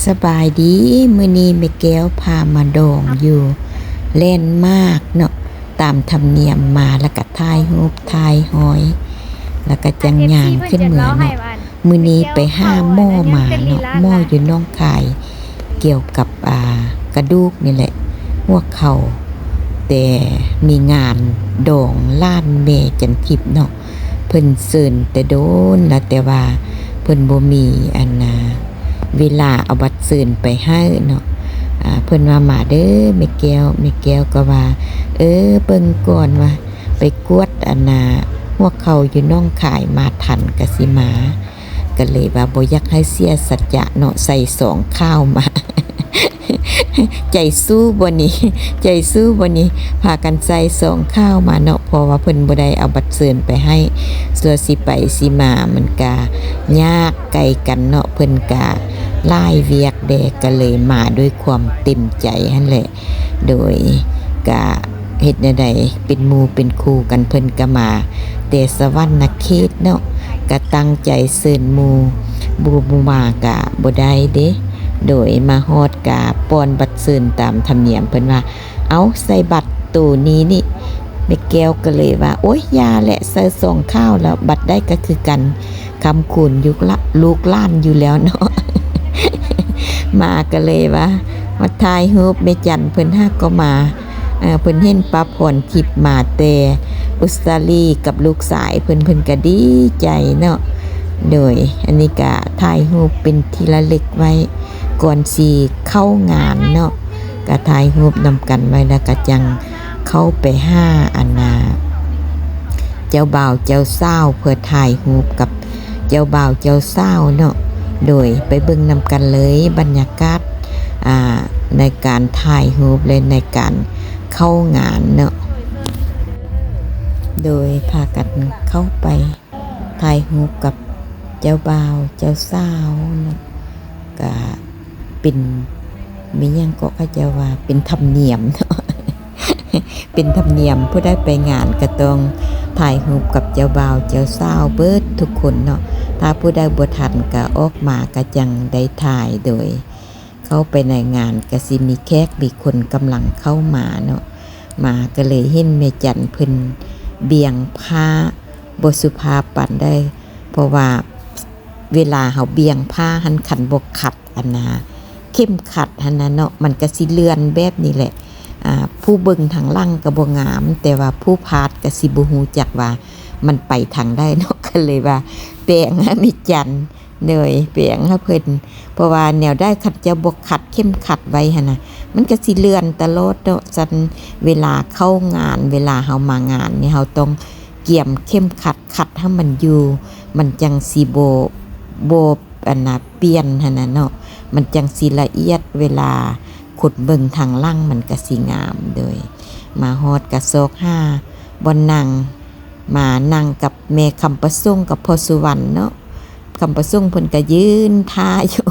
ສະບາຍດີ, ມື້ນີ້ແມ່ແກ້ວພາມາດອງຢູ່ແລນມາກເນາະ, ຕາມທຳນຽມມາ ແລ້ວກະຖ່າຍຮູບຖ່າຍຮອຍ ແລ້ວກະຈັ່ງຍ່າງຂຶ້ນເມືອເນາະ. ມື້ນີ້ໄປຫາໝໍມາເນາະ, ໝໍຢູ່ໜອງຄາຍ ກ່ຽວກັບ ອ່າ ກະດູກນີ້ແຫຼະ, ຫົວເຂົ່າ, ແຕ່ມີງານດອງຫຼານແມ່ຈັນທິບເນາະ. ເພິ່ນເຊີນແຕ່ດົນລະ ແຕ່ວ່າເພິ່ນບໍ່ມີອັນນາ ເວລາເອົາບັດເຊີນໄປໃຫ້ເນາະ. ອ່າ ເພິ່ນວ່າ ມາເດີແມ່ແກ້ວ, ແມ່ແກ້ວກໍວ່າ ເອີ ເບິ່ງກ່ອນວ່າ ໄປກວດອັນນາ ຫົວເຂົ່າຢູ່ໜອງຄາຍມາທັນກະຊິມາ. ກໍເລີຍວ່າບໍ່ຢາກໃຫ້ເສຍສັດຈະເນາະ, ໃສ່ຊອງຂາວມາ. ໃຈສູ້ບໍ່ນີ້? ໃຈສູ້ບໍ່ນີ້? ພາກັນໃສ່ຊອງຂາວມາເນາະ, ເພາະວ່າເພິ່ນບໍ່ໄດ້ເອົາບັດເຊີນໄປໃຫ້. ສ່ວນຊິໄປຊິມາມັນກະຍາກໄກກັນເນາະ, ເພິ່ນກະຫຼາຍວຽກແດ່, ກໍເລີຍມາດ້ວຍຄວາມເຕັມໃຈຫັ້ນແຫຼະ. ໂດຍກະເຮັດແນວໃດ ເປັນໝູ່ເປັນຄູ່ກັນ, ເພິ່ນກະມາແຕ່ສະຫວັນນະເຂດເນາະ, ກະຕັ້ງໃຈເຊີນໝູ່, ບໍ່ ບໍ່ມາກະບໍ່ໄດ້ເດ້. ໂດຍມາຮອດກະປ້ອນບັດເຊີນຕາມທຳນຽມ, ເພິ່ນວ່າ ເອົາ ໃສ່ບັດໂຕນີ້ນີ້. ແມ່ແກ້ວກໍເລີຍວ່າ ໂອ້ຍ ຢ່າແຫຼະ, ໃສ່ຊອງຂາວແລ້ວ ບັດໃດກໍຄືກັນ, ຄ້ຳຄູນຢູ່ລະ ລູກຫຼານຢູ່ແລ້ວເນາະ. ມາກໍເລີຍວ່າ ມາຖ່າຍຮູບແມ່ຈັນເພິ່ນຫາກໍມາ. ເອີ ເພິ່ນເຫັນປ້າພອນທິບມາແຕ່ອົດສະຕາລີກັບລູກຊາຍເພິ່ນ, ເພິ່ນກໍດີໃຈເນາະ. ໂດຍ ອັນນີ້ກໍຖ່າຍຮູບເປັນທີ່ລະລຶກໄວ້ ກ່ອນຊິເຂົ້າງານເນາະ, ກໍຖ່າຍຮູບນຳກັນໄວ້ ແລ້ວກໍຈັ່ງ ເຂົ້າໄປຫາອັນນາ ເຈົ້າບ່າວເຈົ້າສາວ ເພື່ອຖ່າຍຮູບກັບເຈົ້າບ່າວເຈົ້າສາວເນາະ. ໂດຍໄປເບິ່ງນຳກັນເລີຍ ບັນຍາກາດ ອ່າ ໃນການຖ່າຍຮູບ ແລະ ໃນການເຂົ້າງານເນາະ. ໂດຍພາກັນເຂົ້າໄປຖ່າຍຮູບກັບເຈົ້າບ່າວເຈົ້າສາວເນາະ, ກະ ເປັນ ມີຫຍັງເກາະ ເຂົາເຈົ້າວ່າເປັນທຳນຽມເນາະ, ເປັນທຳນຽມ ຜູ້ໃດໄປງານກໍຕ້ອງຖ່າຍຮູບກັບເຈົ້າບ່າວເຈົ້າສາວເບິດທຸກຄົນເນາະ. ຖ້າຜູ້ໃດບໍ່ທັນກໍອອກມາກໍຈັ່ງໄດ້ຖ່າຍ. ໂດຍເຂົ້າໄປໃນງານກໍຊິມີແຂກມີຄົນກຳລັງເຂົ້າມາເນາະ, ມາກໍເລີຍເຫັນແມ່ຈັນເພິ່ນບ່ຽງຜ້າ ບໍ່ສຸພາບປານໃດ, ເພາະວ່າເວລາເຮົາບ່ຽງຜ້າຫັ້ນ ຄັນບໍ່ຂັດອັນນາ ເຂັມຂັດຫັ້ນນະເນາະ ມັນກະຊິເລື່ອນແບບນີ້ແຫຼະ. ອ່າ ຜູ້ເບິ່ງທາງຫຼັງກະບໍ່ງາມ, ແຕ່ວ່າຜູ້ພາດກະຊິບໍ່ຮູ້ຈັກວ່າມັນໄປທາງໃດເນາະ. ກໍເລີຍວ່າແປງໃຫ້ແມ່ຈັນ ໂດຍແປງໃຫ້ເພິ່ນ, ເພາະວ່າແນວໃດຄັນເຈົ້າບໍ່ຂັດເຂັມຂັດໄວ້ຫັ້ນນະ ມັນກະຊິເລື່ອນຕະຫຼອດເນາະ. ຊັ້ນເວລາເຂົ້າງານ ເວລາເຮົາມາງານນີ້ ເຮົາຕ້ອງກຽມເຂັມຂັດ ຂັດໃຫ້ມັນຢູ່ ມັນຈັ່ງຊິບໍ່ ບໍ່ ອັນນາ ປ່ຽນຫັ້ນນະເນາະ, ມັນຈັ່ງຊິລະອຽດ ເວລາຄົນເບິ່ງທາງຫຼັງມັນກະຊິງາມ. ໂດຍມາຮອດກະຊອກຫາບ່ອນນັ່ງ ມານັ່ງກັບແມ່ຄຳປະສົງກັບພໍ່ສຸວັນເນາະ. ຄຳປະສົງເພິ່ນກະຢືນຖ້າຢູ່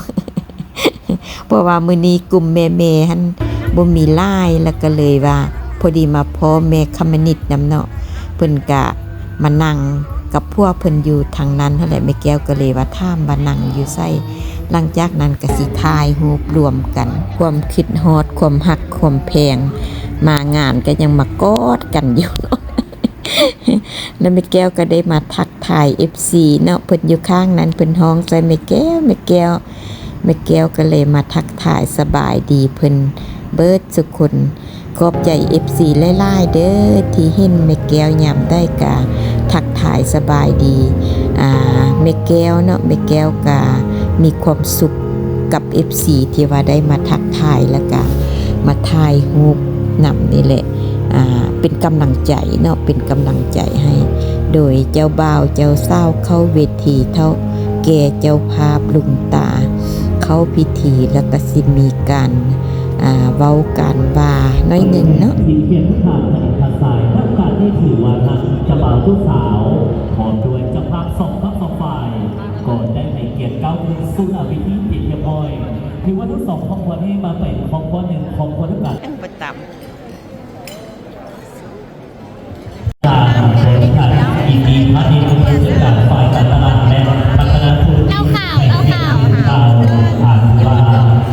ເພາະວ່າມື້ນີ້ກຸ່ມແມ່ໆຫັ້ນບໍ່ມີຫຼາຍ, ແລ້ວກໍເລີຍວ່າພໍດີມາພໍ້ແມ່ຄຳມະນິດນຳເນາະ, ເພິ່ນກະມານັ່ງກັບພວກເພິ່ນຢູ່ທາງນັ້ນຫັ້ນແຫຼະ. ແມ່ແກ້ວກໍເລີຍວ່າຖາມວ່ານັ່ງຢູ່ໃສ, ຫຼັງຈາກນັ້ນກໍຊິຖ່າຍຮູບລວມກັນ. ຄວາມຄິດຮອດ ຄວາມຮັກ ຄວາມແພງ ມາງານກໍຍັງມາກອດກັນຢູ່. ແລ້ວແມ່ແກ້ວກໍໄດ້ມາທັກທາຍເອັຟຊີເນາະ, ເພິ່ນຢູ່ຂ້າງນັ້ນ ເພິ່ນຮ້ອງໃສ່ແມ່ແກ້ວ ແມ່ແກ້ວ ແມ່ແກ້ວກໍເລີຍມາທັກທາຍສະບາຍດີເພິ່ນເບິດທຸກຄົນ. ຂອບໃຈເອັຟຊີຫຼາຍໆເດີ ທີ່ເຫັນແມ່ແກ້ວຍາມໃດກະທັກທາຍສະບາຍດີ ອ່າ ແມ່ແກ້ວເນາະ. ແມ່ແກ້ວກະມີຄວາມສຸກ ກັບເອັຟຊີທີ່ວ່າໄດ້ມາທັກທາຍ ແລ້ວກະມາຖ່າຍຮູບນຳນີ້ແຫຼະ. ອ່າ ເປັນກຳລັງໃຈເນາະ ເປັນກຳລັງໃຈໃຫ້. ໂດຍເຈົ້າບ່າວເຈົ້າສາວເຂົ້າເວທີ ເຖົ້າແກ່ເຈົ້າພາບລຸງຕາເຂົ້າພິທີ ແລ້ວກະຊິມີການ ອ່າ ເວົ້າການວ່າໜ້ອຍໜຶ່ງເນາະ. ທີ່ເຂດທາງທາງຊາຍ ໃນໂອກາດນີ້ຖືວ່າທາງເຈົ້າບ່າວເຈົ້າສາວ ພ້ອມດ້ວຍເຈົ້າພາບສອງພັກສອງຝ່າຍ ກໍໄດ້ໃຫ້ກຽດກ້າວຂຶ້ນສູ່ໜ້າເວທີເປັນທີ່ຮຽບຮ້ອຍ. ຖືວ່າທັງສອງຄອບຄົວນີ້ມາເປັນຄອບຄົວໜຶ່ງຄອບຄົວນຳກັນ. ປະຈຳ ການບໍລິຫານ ອີກ ອີກ ພານິດ ຜູ້ຈັດການຝ່າຍການຕະຫຼາດ ແລະ ພັດທະນາທຸລະກິດ ເຈົ້າຂາວ ເຈົ້າຂາວ ເຈົ້າຂາວ ອ່ານວ່າ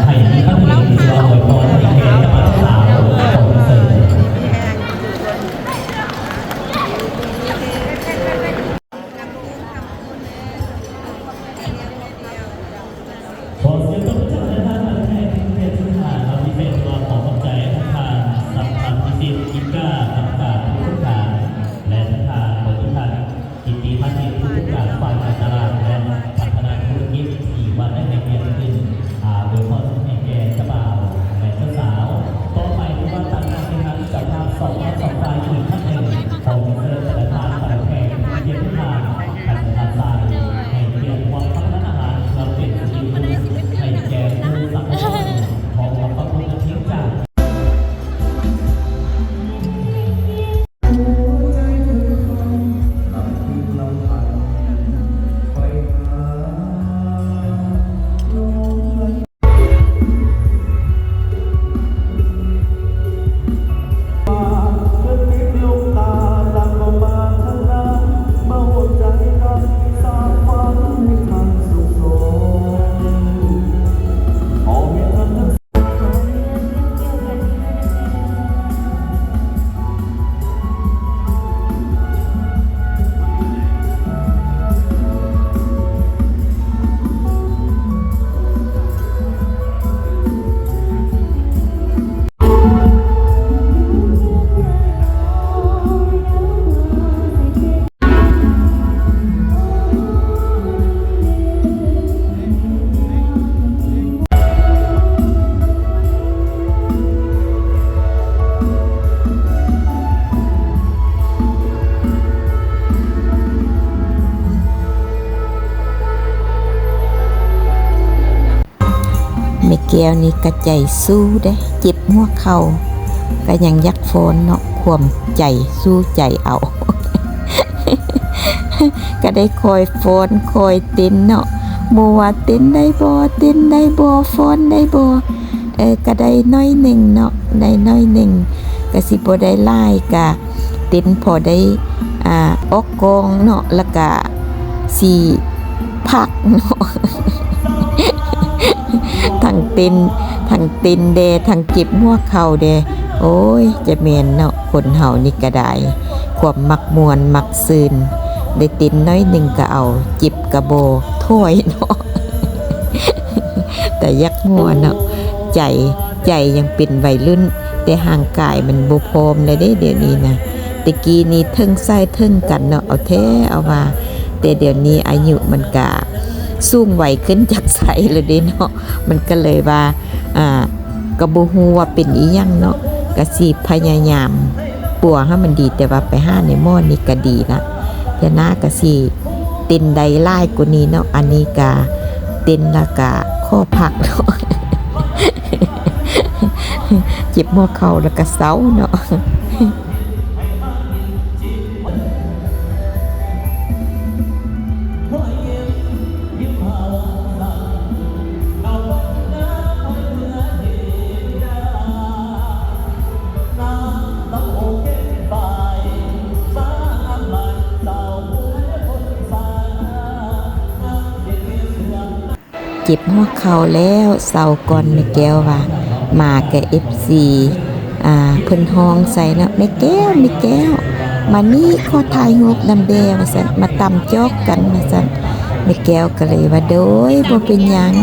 ແມ່ແກ້ວນີ້ກະໃຈສູ້ເດ້ ເຈັບຫົວເຂົ່າ ກະຍັງຢາກຟ້ອນເນາະ ຂວາມໃຈສູ້ໃຈເອົາ ກະໄດ້ຄອຍຟ້ອນຄອຍເຕັ້ນເນາະ ໝູ່ວ່າເຕັ້ນໄດ້ບໍ່ ເຕັ້ນໄດ້ບໍ່ ຟ້ອນໄດ້ບໍ່ ເອີ ກະໄດ້ໜ້ອຍໜຶ່ງເນາະ ໄດ້ໜ້ອຍໜຶ່ງ ກະຊິບໍ່ໄດ້ຫຼາຍ ກະເຕັ້ນພໍໄດ້ ອ່າ ອອກກ້ອງເນາະ ລະກະຊິພັກເນາະ ທັງເຕັ້ນ ທັງເຕັ້ນແດ່ ທັງເຈັບຫົວເຂົ່າແດ່ ໂອ້ຍ ຈະແມ່ນເນາະ ຄົນເຮົານີ້ກະໄດ້ ຄວາມມັກມ່ວນມັກຊື່ນ ໄດ້ເຕັ້ນໜ້ອຍໜຶ່ງກະເອົາ ເຈັບກະບໍ່ຖອຍເນາະ ແຕ່ຢາກຫົວເນາະ ໃຈ ໃຈຍັງເປັນໄວລຸ້ນ ແຕ່ຮ່າງກາຍມັນບໍ່ພ້ອມແລ້ວເດ້ ດຽວນີ້ນະ ແຕ່ກີ້ນີ້ເທິງໃສ່ເທິງກັນເນາະ ເອົາແທ້ເອົາວ່າ ແຕ່ດຽວນີ້ອາຍຸມັນກະສູງໄວຂຶ້ນຈັກໄສແລ້ວເດ້ເນາະ ມັນກະເລີຍວ່າ ອ່າ ກະບໍ່ຮູ້ວ່າເປັນອີ່ຫຍັງເນາະ ກະຊິພະຍາຍາມປົວໃຫ້ມັນດີ ແຕ່ວ່າໄປຫາໃນໝໍນີ້ກະດີລະ ເທື່ອໜ້າກະຊິເຕັ້ນໄດ້ຫຼາຍກວ່ານີ້ເນາະ ອັນນີ້ກະເຕັ້ນລະກະຂໍພັກເນາະ ເຈັບຫົວເຂົ່າລະກະເຊົາເນາະ. ເຈັບຫົວເຂົ່າແລ້ວເຊົາກ່ອນ ແມ່ແກ້ວວ່າ ມາກະເອັຟຊີ ອ່າ ເພິ່ນຮ້ອງໃສ່ເນາະ ແມ່ແກ້ວ ແມ່ແກ້ວ ມານີ້ ຂໍຖ່າຍຮູບນຳແດ່ ວ່າຊັ້ນ ມາຕຳຈອກກັນ ວ່າຊັ້ນ ແມ່ແກ້ວກະເລີຍວ່າ ໂດຍ ບໍ່ເປັນຫຍັງ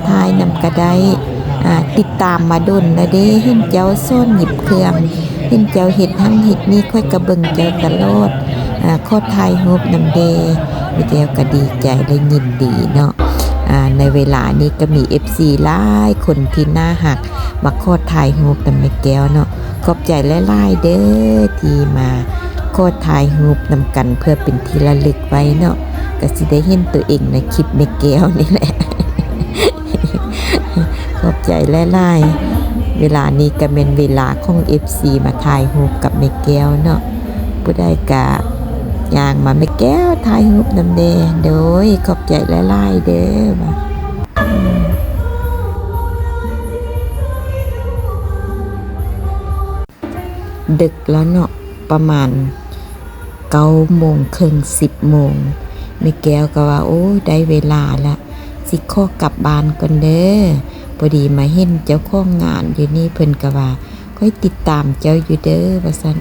ຖ່າຍນຳກະໄດ້ ອ່າ ຕິດຕາມມາດົນລະເດ້ ເຫັນເຈົ້າສອນຫຍິບເຄື່ອງ ເຫັນເຈົ້າເຮັດຫັ້ນເຮັດນີ້ ຂ້ອຍກະເບິ່ງເຈົ້າຕະຫຼອດ ອ່າ ຂໍຖ່າຍຮູບນຳແດ່ ແມ່ແກ້ວກະດີໃຈ ແລະ ຍິນດີເນາະ ອ່າ ໃນເວລານີ້ກະມີເອັຟຊີຫຼາຍຄົນທີ່ໜ້າຮັກ ມາຂໍຖ່າຍຮູບນຳແມ່ແກ້ວເນາະ ຂອບໃຈຫຼາຍໆເດີ ທີ່ມາຂໍຖ່າຍຮູບນຳກັນ ເພື່ອເປັນທີ່ລະລຶກໄວ້ເນາະ ກະຊິໄດ້ເຫັນໂຕເອງໃນຄລິບແມ່ແກ້ວນີ້ແຫຼະ. ຂອບໃຈຫຼາຍໆ ເວລານີ້ກະແມ່ນເວລາຂອງເອັຟຊີມາຖ່າຍຮູບກັບແມ່ແກ້ວເນາະ ຜູ້ໃດກະຍ່າງມາ ແມ່ແກ້ວຖ່າຍຮູບນຳແດ່ ໂດຍ ຂອບໃຈຫຼາຍໆເດີ ວ່າ ດຶກແລ້ວເນາະ ປະມານເກົ້າໂມງເຄິ່ງ ສິບໂມງ ແມ່ແກ້ວກະວ່າ ໂອ້ ໄດ້ເວລາລະ ຊິຂໍກັບບ້ານກ່ອນເດີ ພໍດີມາເຫັນເຈົ້າຂອງງານຢູ່ນີ້ ເພິ່ນກະວ່າ ຂ້ອຍຕິດຕາມເຈົ້າຢູ່ເດີ ວ່າຊັ້ນ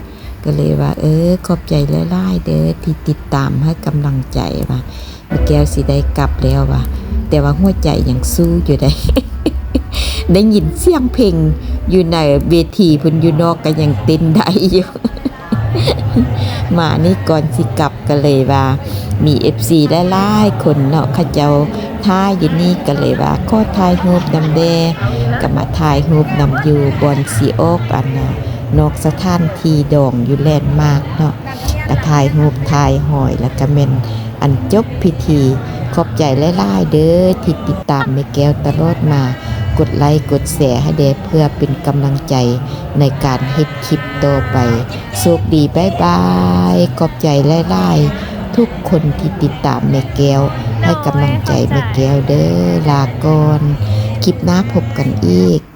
ກະເລີຍວ່າ ເອີ ຂອບໃຈຫຼາຍໆເດີ ທີ່ຕິດຕາມໃຫ້ກຳລັງໃຈ ວ່າ ແມ່ແກ້ວຊິໄດ້ກັບແລ້ວວ່າ ແຕ່ວ່າຫົວໃຈຍັງສູ້ຢູ່ໃດ໋ ໄດ້ຍິນສຽງເພງຢູ່ໃນເວທີພຸ້ນ ຢູ່ນອກກະຍັງເຕັ້ນໄດ້ຢູ່ ມານີ້ກ່ອນຊິກັບກະເລີຍວ່າ ມີເອັຟຊີຫຼາຍໆຄົນເນາະ ເຂົາເຈົ້າຖ້າຢູ່ນີ້ ກະເລີຍວ່າຂໍຖ່າຍຮູບນຳແດ່ ກະມາຖ່າຍຮູບນຳຢູ່ບ່ອນຊິອອກ ອັນນ່າ ນອກສະຖານທີ່ດອງຢູ່ແລນມາກເນາະ ກະຖ່າຍຮູບຖ່າຍຮອຍ ລະກະແມ່ນ ອັນຈົບພິທີ ຂອບໃຈຫຼາຍໆເດີ ທີ່ຕິດຕາມແມ່ແກ້ວຕະຫຼອດມາ ກົດໄລກົດແຊໃຫ້ແດ່ ເພື່ອເປັນກຳລັງໃຈໃນການເຮັດຄລິບຕໍ່ໄປ. ໂຊກດີ ບາຍບາຍ ຂອບໃຈຫຼາຍໆ ທຸກຄົນທີ່ຕິດຕາມແມ່ແກ້ວ ໃຫ້ກຳລັງໃຈແມ່ແກ້ວເດີ ລາກ່ອນ ຄລິບໜ້າພົບກັນອີກ.